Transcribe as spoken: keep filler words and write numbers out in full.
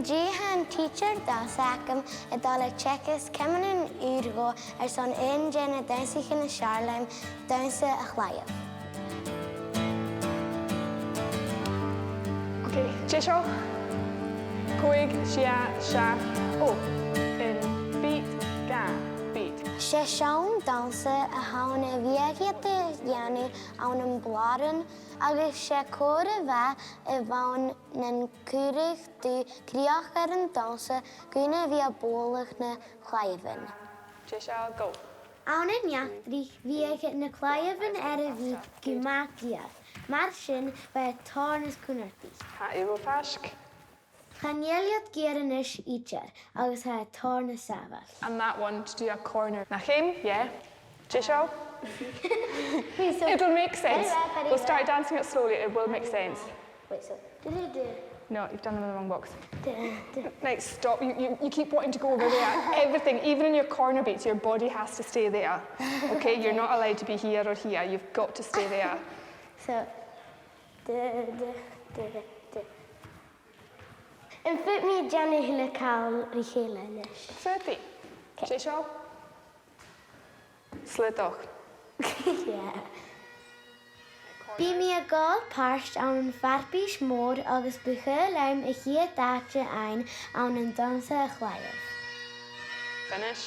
An-diugh tha an tidsear dannsa agam a' dol a theagasg ciamainan ùra dhomh airson aon de na dannsaichean as fheàrr leam, dannsa a' chlaidheimh. Ok, deiseil? Còig, sia, seachd, ochd. Aon, beat, dhà, beat. 'S e seann dannsa a th' ann a bhiodh iad a' dèanamh ann am Blàran, agus 's e còmhradh a bh' ann nan cuireadh tu crìoch air an dannsa gus am biodh tu a' bualadh na claidheamhan. Deiseil, go. Ann an eachdraidh, bhiodh na claidheamhan air a bhith gu math geur. Mar sin, bha e tòrr nas cunnartaithe. Tha e ro fhaisg. Chan eil iad geur a-nis idir, agus tha e tòrr nas sàmhailte. And that one to do a corner. Nach eil? Yeah. Deiseil? Wait, so It'll make sense. Very well, very We'll start well. Dancing it slowly. It will make sense. Wait, so, do, do, do. No, you've done them in the wrong box. Do, do. Right, stop. You, you, you keep wanting to go over there. Everything, even in your corner beats, your body has to stay there. Okay? You're not allowed to be here or here. You've got to stay there. So, do, do, do, do. Am faod mi dèanamh a h-uile càil ri chèile a-nis? Faodaidh. Ok. Deiseil? Sledach. Yeah. Bidh mi a' gabhail pàirt ann am farpais mhòr agus bu chaomh leam a' chiad àite fhaighinn ann an dannsa a' chlaidheimh. Finish.